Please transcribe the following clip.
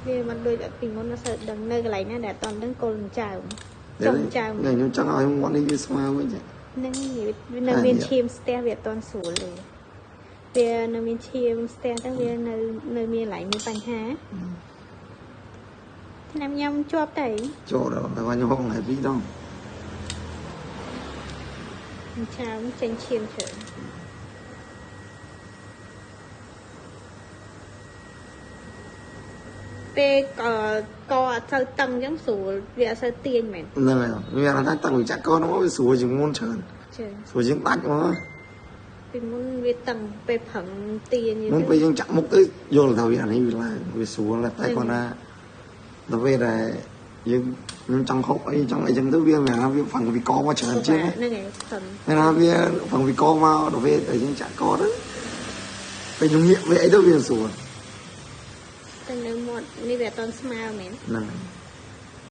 វាមិនដូចពីមុនអត់សូវដឹងនៅកន្លែងណាដែលអត់តដឹងគល់ចើមចុងចើម ខ្ញុំចង់ឲ្យមាត់នេះវាស្មើវិញ ហ្នឹងវានៅមានឈាមស្ទះវាអត់តស្រួលទេវានៅមានឈាមស្ទះទៅវានៅមានកន្លែងមានបញ្ហាឆ្នាំញ៉ាំជាប់ទៅ ចូលដល់តែខ្ញុំហូបថ្ងៃពីរដង ឆាមចេញឈាមច្រើនពេលកកអត់សូវតឹងអញ្ចឹងស្រួលវាអត់សូវទាញមែន ហ្នឹងហើយវាអត់ថាតឹងវាចាក់កនោះវាស្រួលជាងមុនច្រើន ចា ស្រួលជាងដាច់មក ពីមុនវាតឹងពេលប្រឹងទាញ មុនពេលយើងចាក់មុខទៅយល់ថាវាអានេះវាឡើងវាស្រួលតែគាត់ថាដល់ពេលដែលយើងខ្ញុំចង់ហូបអីចង់អីចឹងទៅវាមានថាវាផឹងវាកមកច្រើនជាង ហ្នឹងហើយផឹង មានថាវាផឹងវាកមកដល់ពេលដែលយើងចាក់កទៅពេលខ្ញុំងាកវាអីទៅវាស្រួល តែនៅមាត់នេះវាអត់តស្មើមែន ហ្នឹងហើយ។